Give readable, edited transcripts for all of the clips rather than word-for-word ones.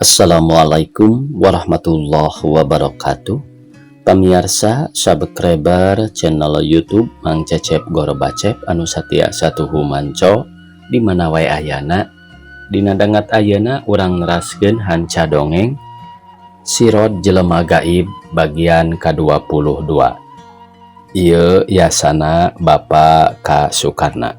Assalamualaikum warahmatullahi wabarakatuh. Pamiarsa subscriber channel YouTube Mang Cecep Gorobacep anu satia satuhu manco di mana wae ayana. Dina dangat ayeuna urang neraskeun hanca dongeng Sirod Jelema Gaib bagian ka-22. Ieu yasana Bapak K. Sukarna.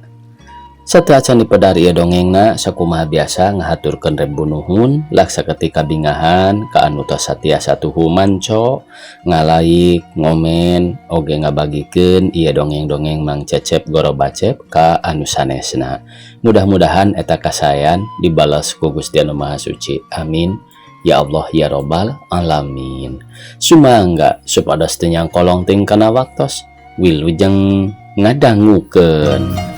Sateuacan dipedar ieu dongengna, sakumaha biasa ngahaturkeun rebu nuhun laksa ketika bingahan ka anu tos satia satuhu manco ngalaik, ngomen, oge ngabagikeun ieu dongeng-dongeng Mang Cecep Gorobacep ka anu sanesna. Mudah-mudahan eta kasaean dibalas ku Gusti Anu Maha Suci. Amin. Ya Allah ya Robbal Alamin. Sumangga supados teu nyangkolong ting kana waktos, wilujeng ngadangukeun.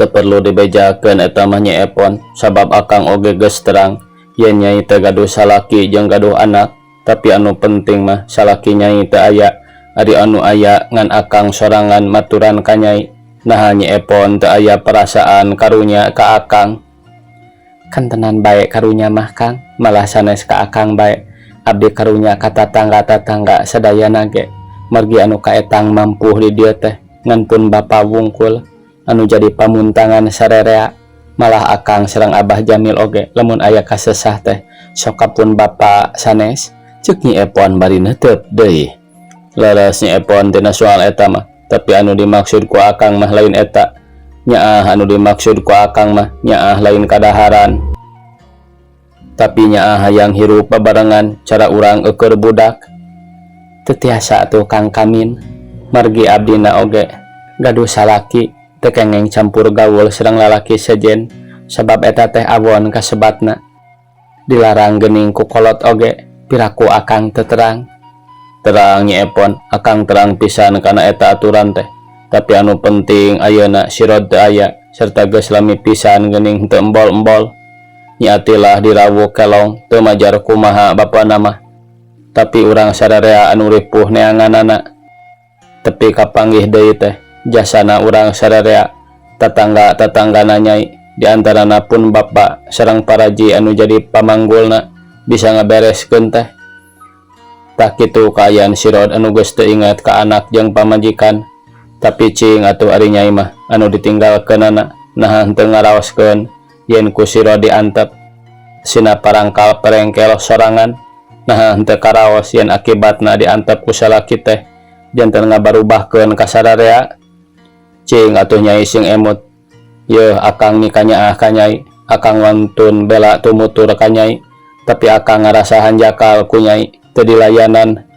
Teu perlu dibejakeun eta mah, Nyi Epon, sabab akang oge geus terang yen nyai teh gaduh salaki jeung gaduh anak. Tapi anu penting mah salaki nyai teu aya, ari anu aya ngan akang sorangan maturan ka nyai. Naha Nyi Epon teu aya perasaan karunya ka akang? Kantenan bae karunya mah, Kang, malah sanes ka akang bae, abdi karunya ka tatangga-tatangga sadayana ge, margi anu kaetang mampuh di dieu teh ngan pun bapa wungkul anu jadi pamuntangan sarerea. Malah akang sareng Abah Jamil oge lamun aya kasesah teh sok ka pun bapa sanes, ceuk Nyi Epon bari neuteup deui. Leres, Nyi Epon, tina soal eta mah, tapi anu dimaksud ku akang mah lain eta. Nyaah, anu dimaksud ku akang mah nyaah lain kadaharan, tapi nyaah hayang hirup babarengan cara urang eueur budak. Teu tiasa atuh, Kang Kamin, margi abdina oge gaduh salaki, teu kengeng campur gaul sareng lalaki sejen, sabab eta teh awon kasebatna, dilarang geuning ku kolot oge. Piraku akang teu terang? Terang, Nyi Epon, akang terang pisan kana eta aturan teh. Tapi anu penting ayeuna sirod teu aya serta geus lami pisan geuning teu embol-embol. Nyi Atilah dirawuh kelong teu majar kumaha bapana mah, tapi urang sararea anu ripuh neanganana. Tepi kapanggih deui teh jasana urang sararea, tatangga-tatanggana nyai, diantarana pun bapa sareng paraji anu jadi pamanggulna, bisa ngabereskeun teh. Tah kitu kaayaan sirod anu geus teu inget ka anak jeung pamajikan. Tapi cing atuh, ari nyai mah anu ditinggalkeunana, naha henteu ngaraoskeun yen ku sirod diantep sina parangkal perengkel sorangan? Naha henteu karaos yen akibatna diantep ku salaki teh janten ngabarubahkeun ka sararea? Cing atuh nyai sing emut. Yeuh, akang mikanyaah ka nyai, akang wantun bela tumutur ka nyai, tapi akang ngarasa hanjakal ku nyai teu dilayanan.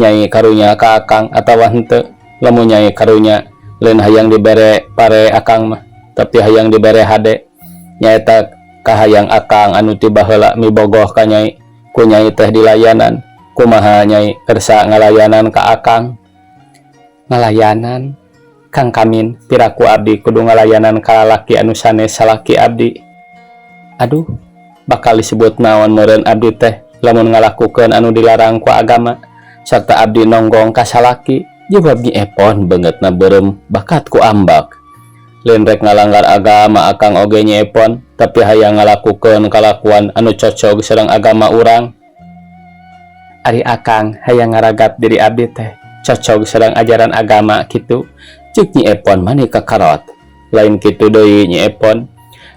Nyai karunya ka akang atawa henteu? Lamun nyai karunya, lain hayang dibere pare akang mah, tapi hayang dibere hade, nyaeta kahayang akang anu ti baheula mibogoh ka nyai, ku nyai teh dilayanan. Kumaha nyai kersa ngalayanan ka akang? Ngalayanan, Kang Kamin? Piraku abdi kudu ngalayanan ka lalaki anu sanes salaki abdi? Aduh, bakal disebut naon meureun abdi teh lamun ngalakukeun anu dilarang ku agama serta abdi nonggong ka salaki? Jawab Nyi Epon, beungeutna beureum bakat ku ambak. Lain rek ngalanggar agama akang oge, Nyi Epon, tapi hayang ngalakukeun kalakuan anu cocok sareng agama urang. Ari akang hayang ngaragat diri abdi teh cocok sareng ajaran agama kitu? Ceuk Nyi Epon mani kakarot. Lain kitu deui, Nyi Epon,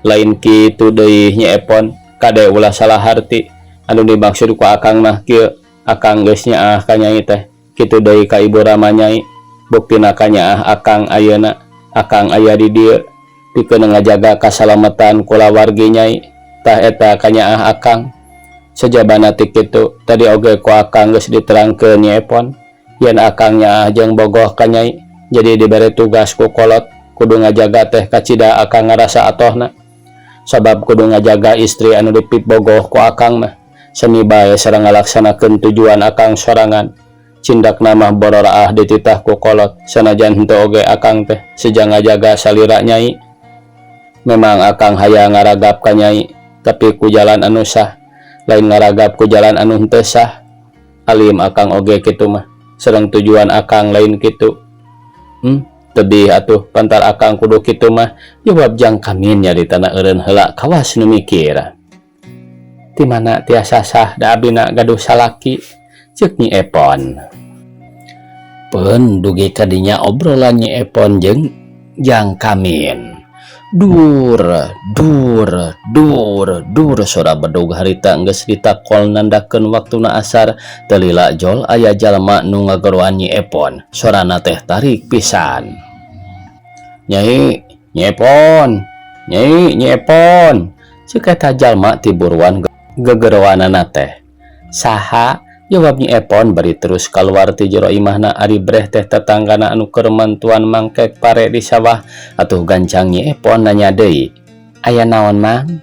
lain kitu deui, Nyi Epon, kade ulah salah harti. Anu dimaksud ku akang mah kieu, akang geus nyaah ka nyai teh. Kitu deui ka ibu rama Nyai. Buktina kanyaah Akang ayeuna. Akang aya di dieu pikeun ngajaga kasalametan kulawargi Nyai. Tah eta kanyaah Akang. Sajabana ti kitu, tadi oge ku Akang geus diterangkeun Nyi Epon yen Akang nyaah jeung bogoh ka Nyai, jadi dibere tugas ku kolot kudu ngajaga teh kacida Akang ngarasa atohna. Sabab kudu ngajaga istri anu dipibogoh ku Akang mah semi bae sareng ngalaksanakeun tujuan Akang sorangan. Cindakna mah bororaah dititah ku kolot, sanajan henteu oge Akang teh seja ngajaga salira Nyai. Memang Akang hayang ngaragap ka Nyai, tapi ku jalan anu sah, lain ngaragap ku jalan anu henteu sah. Alim Akang oge kitu mah, sareng tujuan Akang lain kitu. Tebih atuh pantar Akang kudu kitu mah, jawab Jang Kamin nyaritana eureun heula kawas nu mikir. Ti mana tiasa sah da abina gaduh salaki, ceuk Nyi Epon. Peun dugi ka dinya obrolan Nyi Epon jeung Jang Kamin. Dur dur dur dur sora bedug harita geus ditakol nandakeun waktuna asar. Teu lila jol aya jalma nu ngageroan Nyi Epon, sorana teh tarik pisan. "Nyai, Nyi Epon, Nyai, Nyi Epon," ceuk eta jalma ti buruan gegeroanana teh. "Saha?" jawab Nyi Epon bari terus kaluar ti jero imahna. Ari breh teh tetanggana anu keur mantuan mangkek pare di sawah. Atuh gancang Nyi Epon nanya deui, "Aya naon, Mang?"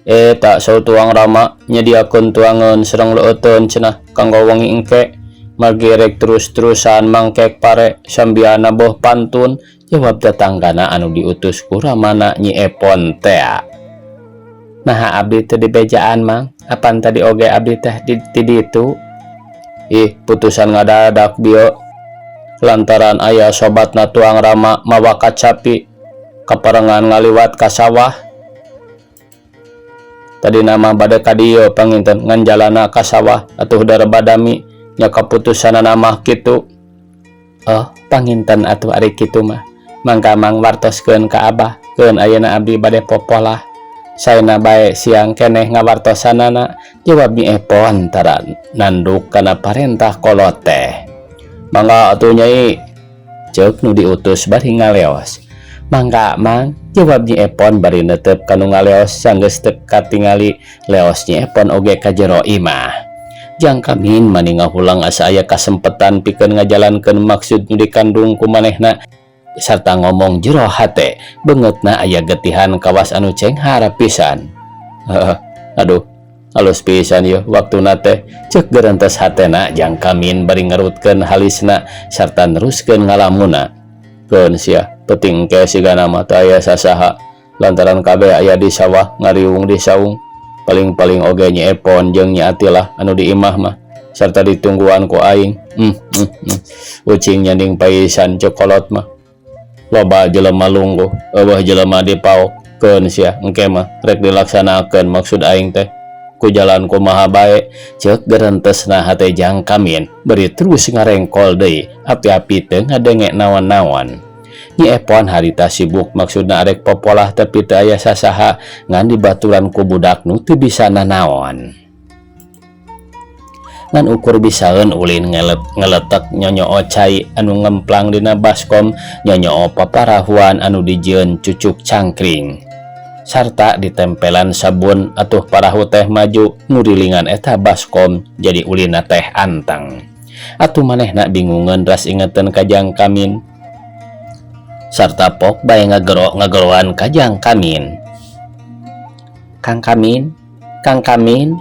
"Eta saur tuang rama nyediakeun tuangan sareng leueuteun cenah kanggo wengi engke, margi rek terus-terusan mangkek pare sambiana naboh pantun," jawab tetanggana anu diutus ku ramana Nyi Epon tea. "Naha abdi teu dibejaan, Mang? Apan tadi oge abdi teh di ti ditu?" "Ih, putusan ngadadak bieu lantaran aya sobatna tuang rama mawa kacapi kaparengan ngaliwat ka sawah. Tadi nama bade ka dieu panginten, ngan jalana ka sawah atuh darba dami nya kaputusanana mah kitu." "Oh, panginten atuh ari kitu mah. Mangga, Mang, wartoskeun ka Abah. Keun ayeuna abdi bade popolah, saena bae siang keneh ngawartosanana," jawab Nyi Epon tara nanduk kana parentah kolot teh. "Mangga atuh, Nyai," ceuk nu diutus bari ngaleos. "Mangga, Mang," jawab Nyi Epon bari netep kanu ngaleos. Sanggeus teu katingali leos, Nyi Epon oge ka jero imah. Jang Kamin mani ngahulang asa aya kasempetan pikeun ngajalankeun maksud nu dikandung ku manehna sarta ngomong jero hate, beungeutna aya getihan kawas anu cenghar pisan. "Heeh, aduh, alus pisan yeuh waktuna teh," ceuk gerentes hatena Jang Kamin bari ngerutkeun halisna sarta neruskeun ngalamuna. "Keun sia, peuting engke sigana mah teu aya sasaha lantaran kabeh aya di sawah ngariung di saung. Paling-paling oge Nyi Epon jeung Nyi Atilah anu di imah mah sarta ditungguan ku aing. Ucing nyanding paisan ceuk kolot mah, loba jelema lungguh euweuh jelema dipaok. Keun sia, engke mah rek dilaksanakeun maksud aing teh ku jalan kumaha bae," ceuk gerentesna hate Jang Kamin bari terus ngarengkol deui api-api teu ngadenge naon-naon. Nyi Epon harita sibuk maksudna arek popolah, tapi teu aya sasaha ngan dibaturan ku budak nu teu bisa nanaon ngan ukur bisaeun ulin ngeletek nyonyoo cai anu ngemplang dina baskom, nyonyoo paparahuan anu dijieun cucuk cangkring sarta ditempelan sabun. Atuh parahu teh maju ngurilingan eta baskom, jadi ulina teh anteng. Atuh manehna bingungeun ras ingeteun ka Jang Kamin sarta pok bae ngagero ngageroan ka Jang Kamin. "Kang Kamin, Kang Kamin!"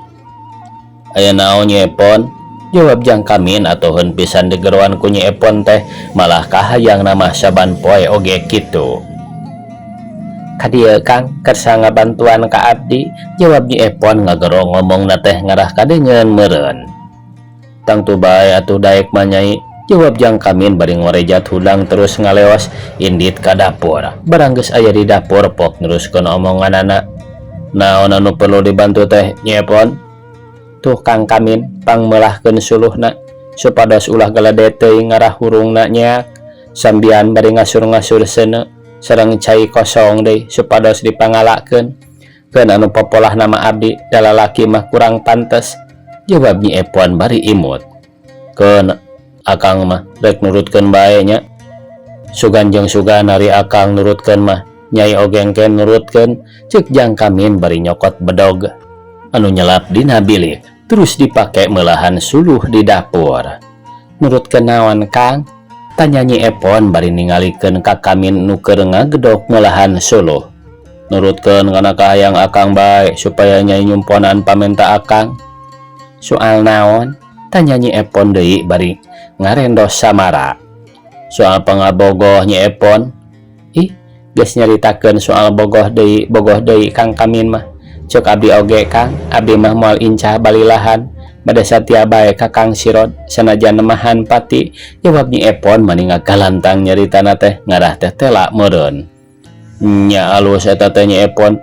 "Aya naon, Nyi Epon?" jawab Jang Kamin. Atuhun pisan digeroan ku Nyi Epon teh, malah kahayang nama saban poe oge kitu. "Ka dieu, Kang, kersa ngabantuan ka abdi," jawab Nyi Epon ngagero ngomongna teh ngarah kadengeun meureun. "Tangtu bae atuh daek mah, Nyai," jawab Jang Kamin bari ngorejat hudang terus ngaleos indit ka dapur. Barang geus aya di dapur, pok neruskeun omonganana, "Naon anu perlu dibantu teh, Nyi Epon?" "Tuh, Kang Kamin, pangmeulahkeun suluhna supados ulah galede teuing ngarah hurungna nyeak, sambian bari ngasur-ngasur seuneu sareng cai kosong deui supados dipangalakeun. Keun anu popolah nama abdi, da lalaki mah kurang pantes," jawab Nyi Epon bari imut. "Keun Akang mah rek nurutkeun bae nya. Sugan jeung sugan ari akang nurutkeun mah Nyai oge engke nurutkeun, ceuk Jang Kamin bari nyokot bedog anu nyelap dina bilik terus dipake meulahan suluh di dapur. Nurutkeun naon, Kang? Tanya Nyi Epon bari ningalikeun ka Kamin nu keur ngagedog meulahan suluh. Nurutkeun kana kahayang akang bae supaya Nyai nyumponan pamenta akang. Soal naon? Tanya Nyi Epon deui bari ngarendos samara. Soal pangabogoh, Nyi Epon. Ih, geus nyaritakeun soal bogoh deui, bogoh deui Kang Kamin mah. Ceuk abdi oge, Kang, abdi mah moal incah balilahan. Bade satia bae ka Kang Sirod sanajan nemahan pati, jawab Nyi Epon mani ngagalantang nyaritana teh ngarah teh tela meureun. Nya alus eta teh, Nyi Epon.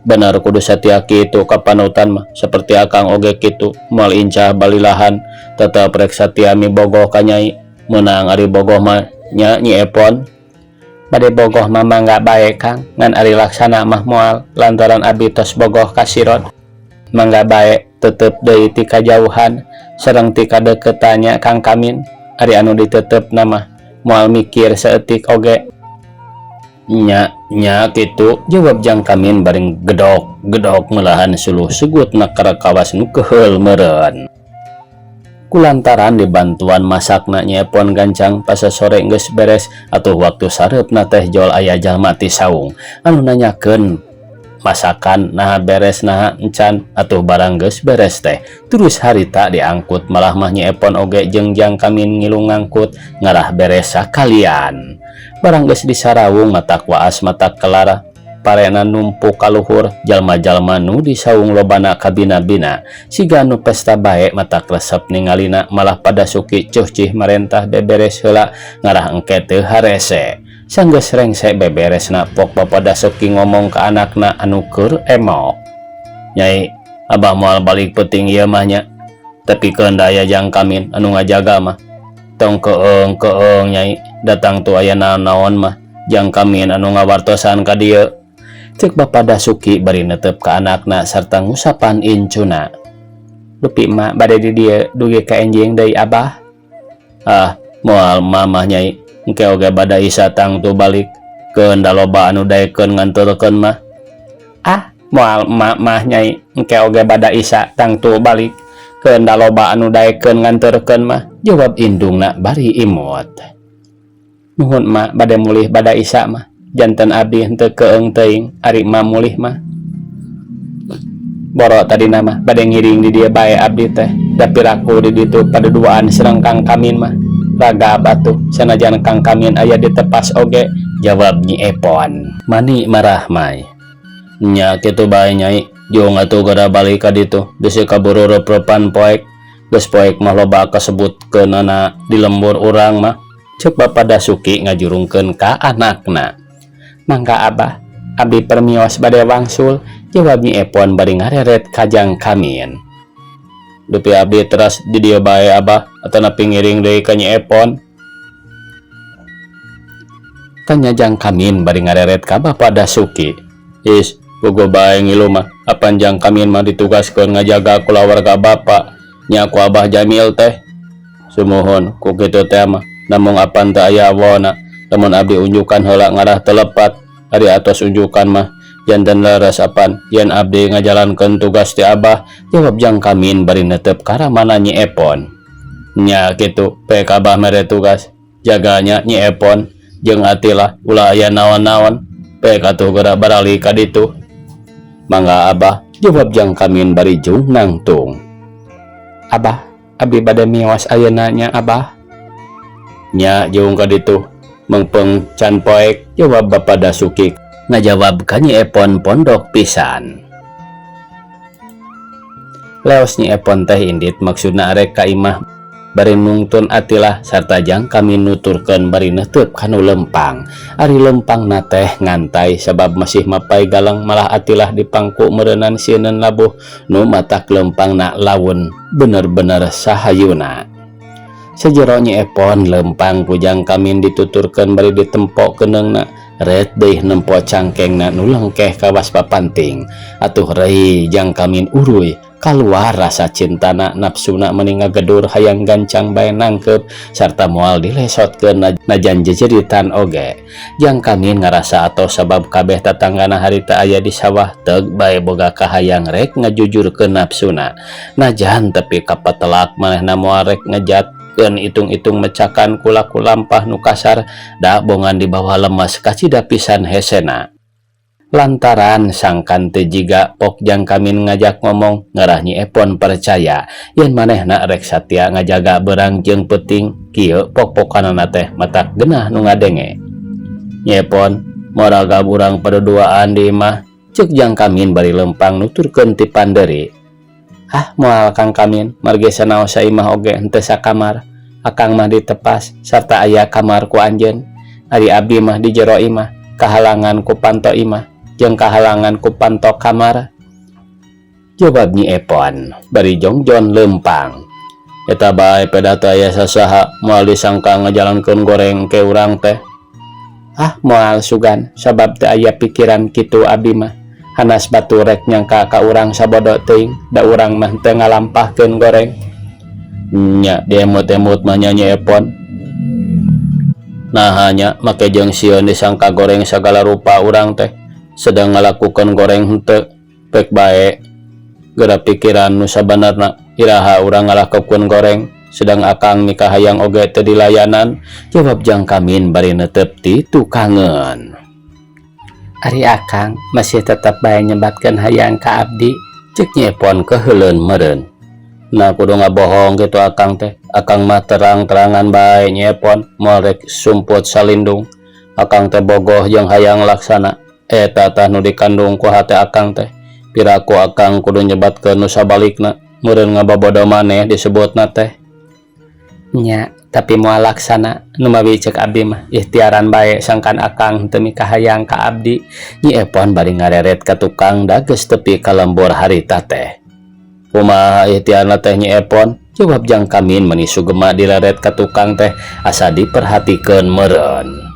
Bener kudu satia kitu ka panutan mah, seperti akang oge kitu moal incah balilahan, tetep rek satia mibogoh ka Nyai. Meunang ari bogoh mah nya, Nyi Epon. Bade bogoh mah mangga bae, Kang, ngan ari laksana mah moal lantaran abdi tos bogoh ka Sirod. Mangga bae tetep deui ti kajauhan sareng ti kadeuketan nya, Kang Kamin. Ari anu ditetepna mah moal mikir saeutik oge. Nya nya kitu, jawab Jang Kamin bari gedok gedok meulahan suluh sugutna karakawas nu keheul meureun. Kulantaran dibantuan masakna Nyi Epon gancang, pasasore geus beres. Atuh waktu sareupna teh jol aya jalma ti saung anu nanyakeun masakan naha beres naha encan. Atuh barang geus beres teh terus harita diangkut, malah mah Nyi Epon oge jeung Jang Kamin ngilu ngangkut ngarah beres sakalian. Barang geus disarawung matak waas, matak kelara parena numpuk kaluhur. Jalma-jalma nu di saung lobana kabina-bina siga nu pesta bae, matak resep ningalina, malah pada suki cuh-cih marentah beberes heula ngarah engke teu harese. Sanggeus rengse beberesna pok Bapak Dasuki ngomong ka anakna anu keur emok. "Nyai, Abah moal balik peuting ieu mah nya. Tapi keun aya Jang Kamin anu ngajaga mah. Tong keung keung, Nyai, datang tu aya naon-naon mah Jang Kamin anu ngawartosan ka dieu," cek Bapak Dasuki bari netep ka anakna sarta ngusapan incuna. "Dupi emak bade di dieu dugi ka enjing deui, Abah?" "Ah, moal mamah, Nyai, engke oge bada Isa tangtu balik. Keun da loba anu daekeun nganterkeun mah." "Ah, moal emak mah, Nyai, engke oge bada Isa tangtu balik. Keun da loba anu daekeun nganterkeun mah," jawab indungna bari imut. "Nuhun, Emak, bade mulih bada Isa mah. Janten abdi henteu keung teuing ari emak mulih mah. Boro tadina mah bade ngiring di dieu bae abdi teh. Da piraku di ditu paduduaan sareng Kang Kamin mah. Ragab atuh sanajan Kang Kamin aya di tepas oge," jawab Nyi Epon mani marahmai. "Nya kitu bae, Nyai, jung atuh geura balik ka ditu bisi kaburu reup-reupan poek. Geus poek mah loba kasebutkeunana di lembur urang mah," cek Bapak Dasuki ngajurungkeun ka anakna. "Mangga, Abah, abdi permios bade wangsul," jawab Nyi Epon bari ngareret ka Jang Kamin. "Dupi abdi teras di dieu bae, Abah, atanapi ngiring deui ka Nyi Epon?" tanya Jang Kamin bari ngareret ka Bapak Dasuki. "Is, puguh bae ngilu mah, apan Jang Kamin mah ditugaskeun ngajaga kulawarga Bapak nya ku Abah Jamil teh." "Sumuhun ku kitu teh mah, namung apan teu aya awona lamun abdi unjukan heula ngarah teu lepat. Ari atos unjukan mah janten leres apan yen abdi ngajalankeun tugas ti Abah," jawab Jang Kamin bari netep ka ramana Nyi Epon. "Nya kitu, pek Abah mere tugas jaganya Nyi Epon jeung Atilah, ulah aya naon-naon. Pek atuh geura barali ka ditu." "Mangga, Abah," jawab Jang Kamin bari jung nangtung. "Abah, abdi bade mios ayeuna nya, Abah." "Nya, jung ka ditu mengpeng can poek," jawab Bapak Dasuki ngajawab ka Nyi Epon pondok pisan. Leos Nyi Epon teh indit, maksudna arek ka imah bari nungtun Atilah sarta Jang Kamin nuturkeun bari neuteub kanu lempang. Ari lempangna teh ngantai sabab masih mapay galang, malah Atilah dipangku meureunan sieuneun labuh nu matak lempangna laun bener-bener sahayuna. Sajero Nyi Epon lempang ku Jang Kamin dituturkeun bari ditempok keuneungna, ret deui nempo cangkengna nu lengkeh kawas papanting. Atuh rei Jang Kamin uruy. Kaluar rasa cintana, nafsuna meni ngagedur hayang gancang bae nangkep sarta moal dilesotkeun najan jejeritan oge. Jang Kamin ngarasa atos sabab kabeh tatanggana harita aya di sawah teug bae boga kahayang rek ngajujurkeun nafsuna. Najan tepi ka patelak manehna moal rek ngejatkeun itung-itung mecakan ku laku lampah nu kasar da bongan dibawa lemes kacida pisan hesena. Lantaran sangkan teu jiga pok Jang Kamin ngajak ngomong ngarah Nyi Epon percaya yen manehna rek satia ngajaga beurang jeung peuting kieu pok-pokanana teh matak genah nu ngadenge. Nyi Epon, moal urang paduduaan di imah, ceuk Jang Kamin bari lempang nuturkeun ti panderi. Ah, moal Kang Kamin, margi sanaos saimah oge henteu sakamar. Akang mah ditepas sarta aya kamar ku anjeun. Ari abdi mah di jero imah, kahalangan ku panto imah jeung kahalangan ku panto kamar, jawab Nyi Epon bari jongjon lempang. Eta bae, pedah teu aya sasaha, moal disangka ngajalankeun goreng ke urang teh. Ah, moal sugan, sabab teu aya pikiran kitu abdi mah. Hanas batur rek nyangka ka urang sabodo teuing, da urang mah teu ngalampahkeun goreng. Nya diemut-emut mah nya, Nyi Epon. Naha nya make jeung sieun disangka goreng sagala rupa urang teh, sedang ngalakukeun goreng henteu. Pek bae geura pikiran nu sabanarna, iraha urang ngalakukeun goreng sedang akang mikahayang oge teu dilayanan, jawab Jang Kamin bari netep ti tukangeun. Ari akang masih tetep bae nyebatkeun hayang ka abdi, ceuk Nyi Epon keheuleun meureun. Nah, kudu ngabohong kitu akang teh? Akang mah terang-terangan bae, Nyi Epon, moal rek sumput salindung. Akang teh bogoh jeung hayang laksana. Eta tah nu dikandung ku hate akang teh. Piraku akang kudu nyebatkeun nu sabalikna? Meureun ngabobodo maneh disebutna teh. Nya, tapi moal laksana. Numawi ceuk abdi mah ikhtiaran bae sangkan akang teu mikahayang ka abdi, Nyi Epon bari ngareret ka tukang da geus tepi ka lembur harita teh. Kumaha ikhtiarna teh, Nyi Epon? Jawab Jang Kamin meni sugema direret ka tukang teh asa diperhatikeun meureun.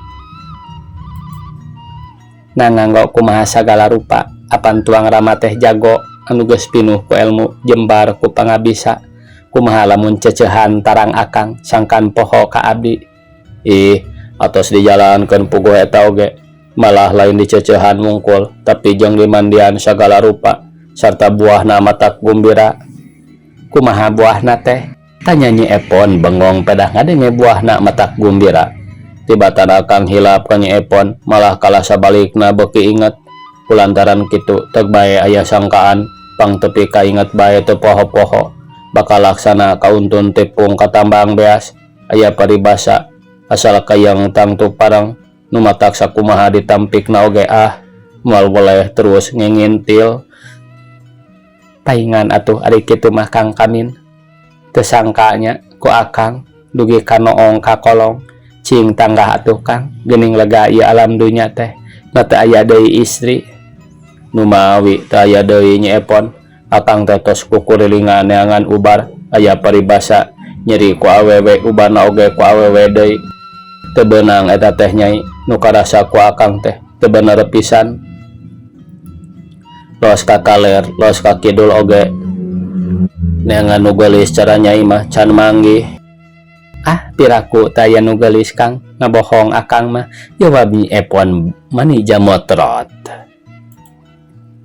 Nah, nganggo kumaha sagala rupa, apan tuang rama teh jago anu geus pinuh ku elmu jembar ku pangabisa. Kumaha lamun ceceuhan tarang akang sangkan poho ka abdi? Ih, atos dijalankeun puguh eta oge. Malah lain diceceuhan mungkul, tapi jeung dimandian sagala rupa sarta buahna matak gumbira. Kumaha buahna teh? Tanya Nyi Epon bengong pedah ngadenge buahna matak gumbira. Tibatan akang hilap ka Nyi Epon, malah kalah sabalikna beuki inget. Kulantaran kitu teug bae aya sangkaan, pang tepi ka inget bae teu poho-poho. Bakal laksana kauntun tipung katambang beas. Aya paribasa asal kayang tangtu parang nu matak sakumaha ditampikna oge ah moal boleh terus ngingintil. Paingan atuh ari kitu mah, Kang Kamin. Teu sangkanya ku akang dugi ka noong ka kolong. Cing tanggah atuh, Kang, geuning lega ieu alam dunya teh na teu aya deui istri. Numawi teu aya deui, Nyi Epon? Akang teh tos kukurilingan neangan ubar. Aya paribasa nyeri ku awewe ubarna oge ku awewe deui. Teu beunang eta teh, Nyai. Nu karasa ku akang teh teu bener pisan. Los ka kaler, los ka kidul oge neangan nu geulis cara Nyai mah can manggih. Ah, piraku teu aya nu geulis, Kang, ngabohong akang mah, jawab Nyi Epon mani jamotrot.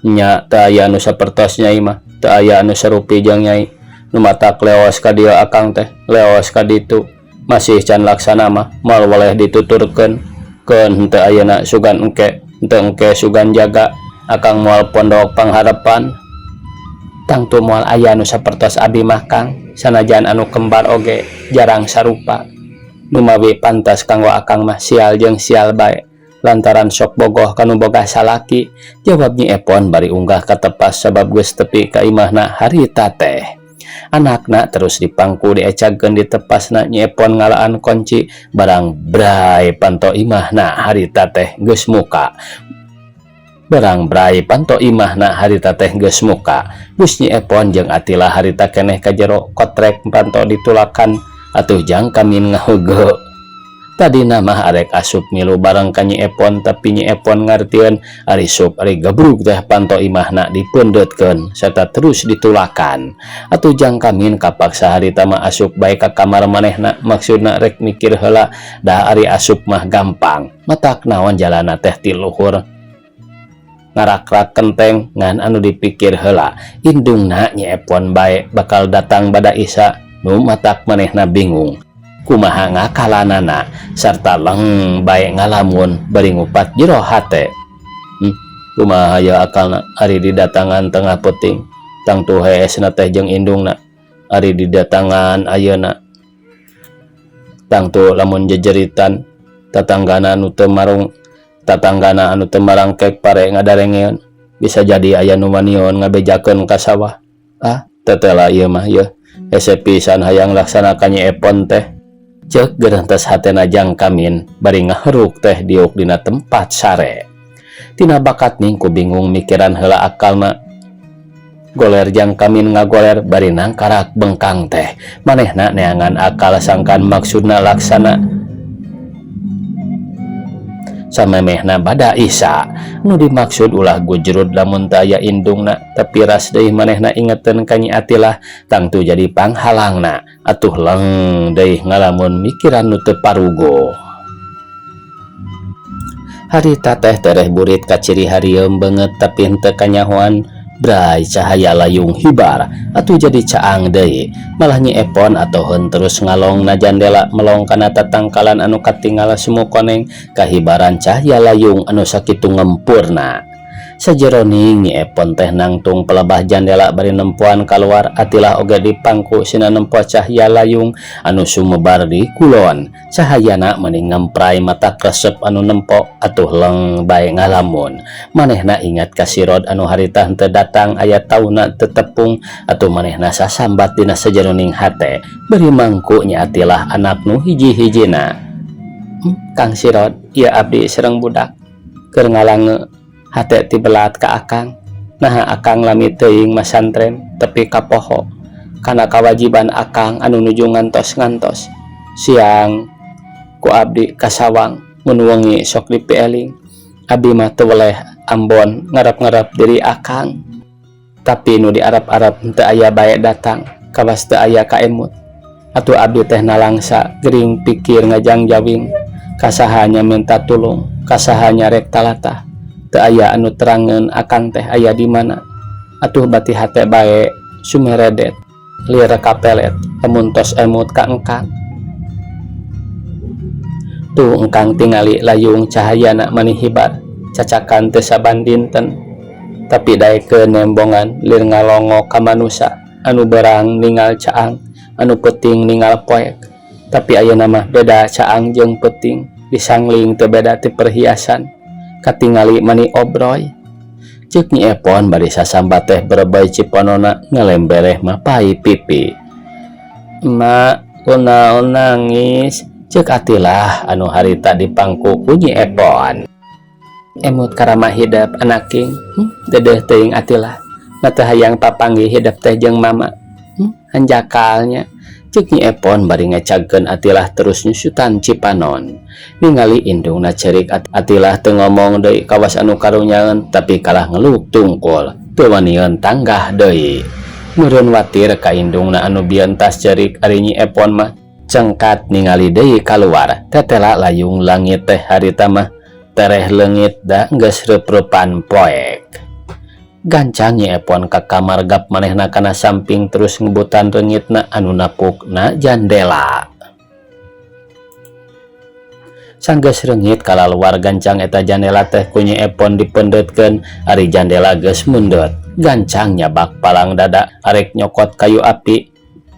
Nya teu aya anu sapertos Nyai mah, teu aya anu sarupi jeung Nyai. Nu matak leos ka dieu akang teh, leos ka ditu masih can laksana mah moal weleh dituturkeun. Keun henteu ayeuna sugan engke, henteu engke sugan jaga, akang moal pondok pangharepan. Tangtu moal aya nu sapertos abi mah, Kang, sanajan anu kembar oge jarang sarupa. Numawi pantas kanggo akang mah sial jeung sial bae lantaran sok bogoh kanu boga salaki, jawab Nyi Epon bari unggah ka tepas sabab geus tepi ka imahna harita teh. Anakna terus dipangku diecagkeun di tepasna. Nyi Epon ngalaan kunci barang bray panto imahna harita teh geus muka. Barang bray panto imahna harita teh geus muka. Bus Nyi Epon jeung Atila harita keneh ka jero kotrek panto ditulakan atuh Jang Kamin ngahuge. Tadina mah arek asup milu bareng ka Nyi Epon tapi Nyi Epon ngartieun ari sup ari gabrug teh panto imahna dipeundeutkeun serta terus ditulakan. Atuh Jang Kamin kapaksa harita mah asup bae ka kamar manehna maksudna rek mikir heula da ari asup mah gampang matak naon jalana teh ti luhur ngarakrak kenteng ngan anu dipikir heula indungna Nyi Epon bae bakal datang bada Isya nu matak manehna bingung kumaha ngakalanana sarta leng bae ngalamun bari ngupat jero hate. Kumaha ya akalna ari didatangan tengah peuting tangtu heesna teh jeung indungna ari didatangan ayeuna tangtu lamun jejeritan tatanggana anu teu marung tatanggana anu teu marangkek pare ngadarengeun bisa jadi aya nu manion ngabejakeun ka sawah. Ah, tetela ieu mah yeuh hese pisan hayang laksanakan Nyi Epon teh. Cek gerentes hatena Jang Kamin bari ngaheruk teh diuk dina tempat sare. Tina bakat ning ku bingung mikiran heula akalna. Goler Jang Kamin ngagoler bari nangkarak bengkang teh. Manehna neangan akal sangkan maksudna laksana samemehna bada Isya. Nu dimaksud ulah gujrud lamun teu aya indungna tapi ras deui manehna ingeteun ka Nyi Atilah tangtu jadi panghalangna. Atuh leng deui ngalamun mikiran nu teu paruguh. Harita teh tereh burit kaciri harieum beungeut tapi henteu kanyahoan bray cahaya layung hibar atuh jadi caang deui malah Nyi Epon atoheun terus ngalong na jandela melong kana tatangkalan anu katingal semu koneng kahibaran cahaya layung anu sakitu ngempurna. Sajeroning Nyi Epon teh nangtung pelebah jandela bari nempoan kaluar Atilah oge dipangku sina nempo cahaya layung anu sumebar di kulon cahayana meni ngempray mata resep anu nempo atuh leng bae ngalamun manehna ingat ka Sirod anu harita henteu datang aya tauna teu tepung atuh manehna sasambat dina sajeroning hate bari mangku Nyi Atilah anak nu hiji-hijina. Kang Sirod, ieu abdi sareng budak keur ngalange hate tibelat ka akang. Naha akang lami teuing masantren tepi ka poho kana kawajiban akang anu nuju ngantos-ngantos siang ku abdi kasawang mun wengi sok dipieling. Abdi mah teu weleh ambon ngarap-ngarap diri akang tapi nu diarap-arap henteu aya bae datang kawas teu aya kaemut. Atuh abdi teh nalangsa gering pikir ngajangjawing kasahanya minta tulung kasahanya rek talatah teu aya anu terangeun akang teh aya di mana. Atuh bati hate bae sumeredet lir kapelet lamun tos emut ka engkang. Tuh engkang tingali layung cahayana mani hibar cacakan teu saban dinten tapi daekeun nembongan lir ngalongo ka manusa anu berang ningal caang anu peuting ningal poek tapi ayeuna mah beda caang jeung peuting disangling teu beda ti perhiasan katingali mani obroy. Ceuk Nyi Epon bari sasambat teh berebay cipanona ngalembereh mapai pipi. Emak, kunaon nangis? Ceuk Atilah anu harita dipangku ku Nyi Epon. Emut karama hidep anak king, dedeh teuing Atilah. Na teu hayang papanggih hidep teh jeung mama. Hanjakalnya. Ceuk Nyi Epon bari ngecagkeun Atilah terus nyusutan cipanon. Ningali indungna cerik Atilah teu ngomong deui kawas anu karunyaeun tapi kalah ngeluk tungkul. Teu wanian tanggah deui. Meureun watir ka indungna anu bieun tas cerik ari Nyi Epon mah cengkat ningali deui kaluar. Tetela layung langit teh harita mah tereh leungit da geus reup-reupan poek. Gancang Nyi Epon ka kamar gap manehna kana samping terus ngebutan reungitna anu napuk na jandela. Sanggeus reungit kalaluar gancang eta jandela teh ku Nyi Epon dipeundeutkeun ari jandela geus mundeut. Gancang nyabak palang dada arek nyokot kayu api.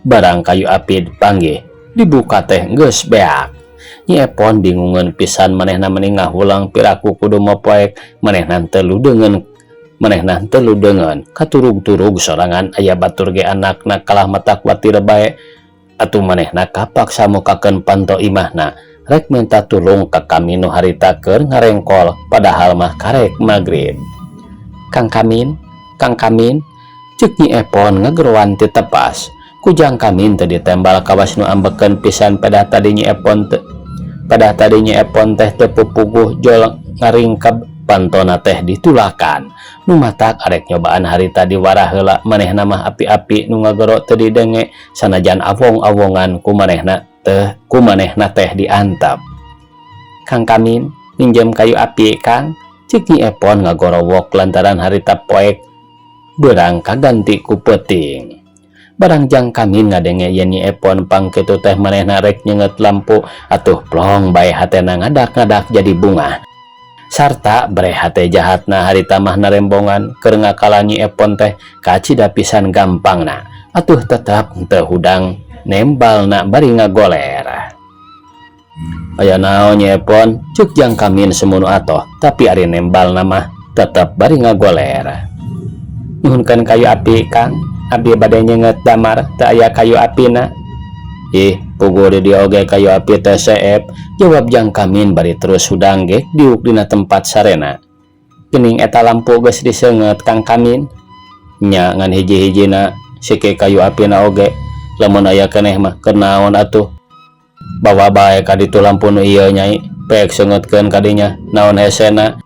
Barang kayu api dipanggih dibuka teh geus beak. Nyi Epon bingungeun pisan manehna meni ngahulang piraku kudu mopoek manehna teu ludeungeun manehna teu ludeungeun katurug-turug sorangan aya batur ge anakna kalah matak watir bae. Atuh manehna kapaksa mukakeun panto imahna rek minta tulung ka Kamin nu harita keur ngarengkol padahal mah karek magrib. Kang Kamin, Kang Kamin, ceuk Nyi Epon ngageroan ti tepas. Ku Jang Kamin teu ditembal kawas nu ambekeun pisan pedah tadi Nyi Epon teu Padah tadi Nyi Epon teh teu pupuguh jol ngaringkeb pantona teh ditulakan. Nu matak arek nyobaan harita diwarah heula manehna mah api-api nu ngagero teu didenge sanajan awong-awongan ku manehna teh ku manehna teh diantep. Kang Kamin, minjem kayu api, Kang, cek Nyi Epon ngagorowok lantaran harita poek beurang kaganti ku peuting. Barang Jang Kamin ngadenge yen Nyi Epon pang kitu teh manehna rek nyeungeut lampu atuh plong bae hatena ngadak-ngadak jadi bungah. Sarta bre hate jahatna harita mah narembongan keur ngakalan Nyi Epon teh kacida pisan gampangna atuh tetep teu hudang nembalna bari ngagoler. Aya naon, Nyi Epon? Cek Jang Kamin semunu atoh, tapi ari nembalna mah tetep bari ngagoler. Nyuhunkeun kayu api, Kang, abdi bade nyeungeut damar, teu aya kayu apina. Ih, puguh di dieu oge kayu api teh seep, jawab Jang Kamin bari terus hudang ge diuk dina tempat sarena. Geuning eta lampu geus diseungeut, Kang Kamin. Nya, ngan hiji-hijina sike kayu apina oge, lamun aya keneh mah keur naon atuh. Bawa bae ka ditu lampu nu ieu, Nyai, pek seungeutkeun kadinya, naon hesena?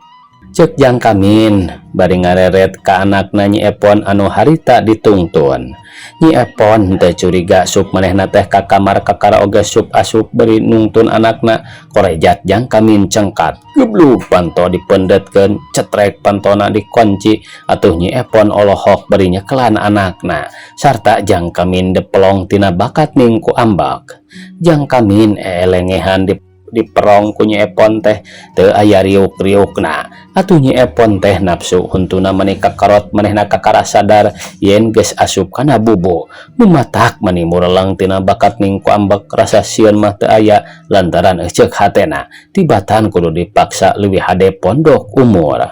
Cek Jang Kamin bari ngareret ka anakna Nyi Epon anu harita ditungtun. Nyi Epon teh curiga sup manehna teh ka kamar kakara oge sup asup bari nungtun anakna. Korejat Jang Kamin cengkat, geblug panto dipendetkeun, cetrek pantona dikunci. Atuh Nyi Epon olohok bari nyekelan anakna sarta Jang Kamin depelong tina bakat ning ku ambak. Jang Kamin elengehan di diperong ku Nyi Epon teh teu aya riuk-riukna. Atuh Nyi Epon teh nafsu huntuna mani kakarot, manehna kakara sadar yen geus asup kana bubu. Nu matak mani mureleng tina bakat ning ku ambek. Rasa sieun mah teu aya lantaran eceuk hatena tibatan kudu dipaksa leuwih hade pondok umur.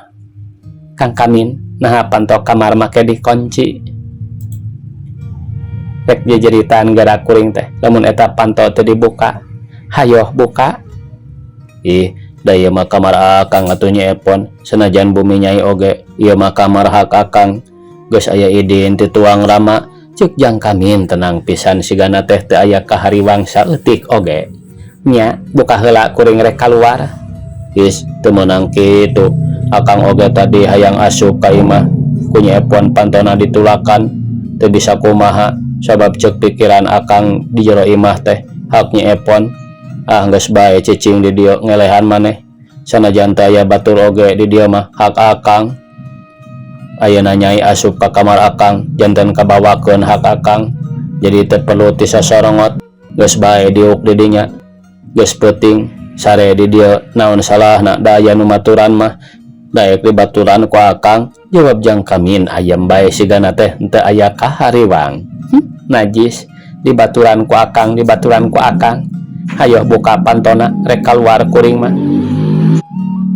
Kang Kamin, naha panto kamar make dikunci? Rek jejeritan gerak kuring teh lamun eta panto teu dibuka. Hayoh buka. Ih, da ieu mah kamar akang atuh, Nyi Epon, senajan bumi Nyai oge ieu mah kamar hak akang, geus aya idin ti tuang rama, cek Jang Kamin tenang pisan sigana teh teu aya kahariwang saeutik oge. Nya, buka heula, kuring rek kaluar. Is, teu meunang kitu, akang oge tadi hayang asup ka imah, ku Nyi Epon pantona ditulakan. Teu bisa kumaha, sabab cek pikiran akang di jero imah teh hak Nyi Epon. Ah, geus bae cicing di dieu, ngelehan maneh, sanajan teu aya batur oge di dieu mah hak akang. Ayeuna Nyai asup ka kamar akang janten kabawakeun hak akang, jadi teu perlu ti sasorongot. Geus bae diuk di dinya, geus peuting sare di dieu, naon salahna? Da aya nu maturan mah daek dibaturan ku akang, jawab Jang Kamin ayam bae sigana teh henteu aya kahariwang. Najis, dibaturan ku akang, dibaturan ku akang. Hayo buka pantona, rek kaluar kuring mah.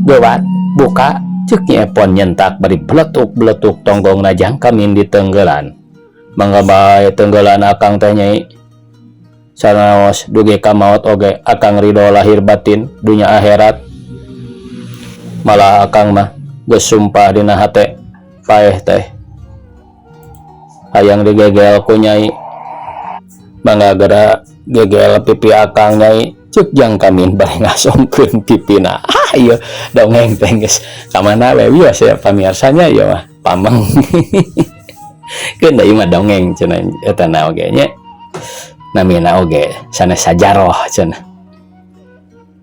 Gewat, buka, cek Nyi Epon nyentak bari beletuk-beletuk tonggongna Jang Kamin di tenggelan. Mangga bae tenggelan akang teh, Nyai. Sanaos dugi ka maot oge akang ridho lahir batin dunya akhirat. Malah akang mah geus sumpah dina hate, paeh teh hayang digegel ku Nyai. Mangga gera gegel pipi akang, Nyai, cek Jang Kamin bari ngasongkeun pipina. Ah, ieu dongeng teh geus ka mana we wios ya, pamiarsanya. Ieu mah pameng keun da ieu mah dongeng cenah, eta na oge nya, namina oge sanes sajaroh cenah.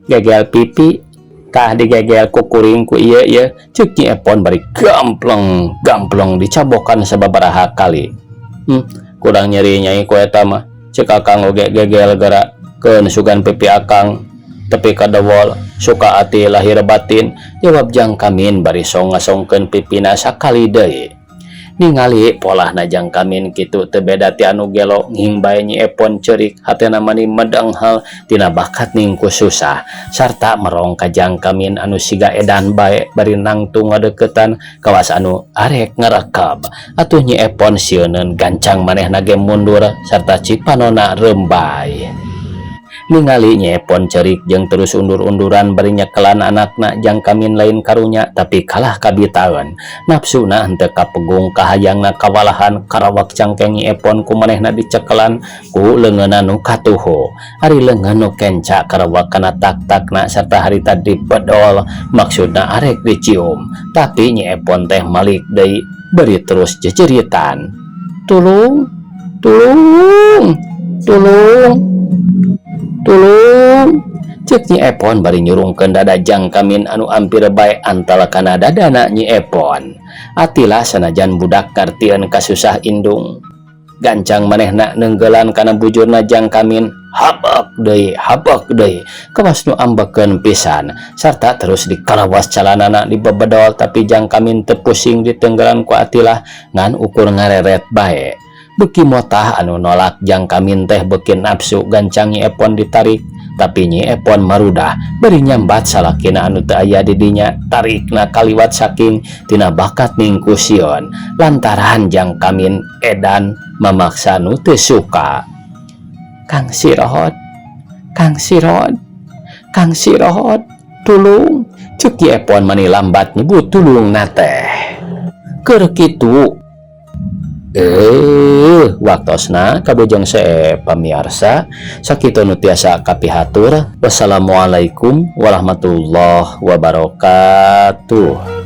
Gegel pipi kah, digegel ku kuring ku ieu ieu, cek Nyi Epon bari gampleng gampleng dicabokan sababaraha kali. Kurang nyeri, Nyai, ku eta mah. Cek akang oge gegel gera keun, sugan pipi akang tepi ka dewol, suka ati lahir batin, jawab Jang Kamin bari song ngasongkeun pipina sakali deui. Ningali polahna Jang Kamin kitu teu beda ti anu gelo, nging bae Nyi Epon ceurik hatena mani medenghel tina bakat ning ku susah sarta merong ka Jang Kamin anu siga edan bae bari nangtung ngadeukeutan kawas anu arek ngarekeb. Atuh Nyi Epon sieuneun, gancang manehna ge mundur sarta cipanona rembay. Ningali Nyi Epon cerik jeung terus undur-unduran bari nyekelan anakna, Jang Kamin lain karunya tapi kalah kabitaeun. Nafsuna henteu kapegung, kahayangna kawalahan. Karawak cangkeng Nyi Epon ku manehna dicekelan ku leungeunna nu katuhu. Ari leungeun nu kenca karawak kana tak-takna serta harita dipedol, maksudna arek dicium, tapi Nyi Epon teh malik deui bari terus jejeritan, "Tulung, tulung, tulung, tulung," cek Nyi Epon bari nyurungkeun dada Jang Kamin anu ampir bae antal kana dadana Nyi Epon. Atilah sanajan budak ngartieun kasusah indung. Gancang manehna neunggelan kana bujurna Jang Kamin. Habak deui, habak deui, kawas nu ambekeun pisan sarta terus dikarawas calanana, dibebedol, tapi Jang Kamin teu pusing ditenggelan ku Atilah, ngan ukur ngareret bae. Beki motah anu nolak Jang Kamin teh beki nafsu. Gancang Nyi Epon ditarik, tapi Nyi Epon marudah bari nyambat salakina anu teu aya di dinya. Tarikna kaliwat saking tina bakat ningkusion lantaran Jang Kamin edan memaksa nu teu suka. "Kang Sirot, Kang Sirot, Kang Sirot, tulung," cek Nyi Epon mani lambat nyebut tulung teh. Keur kitu waktosna kabujeng see, pamiarsa. Sakitu nu tiasa kapihatur. Wassalamualaikum warahmatullahi wabarakatuh.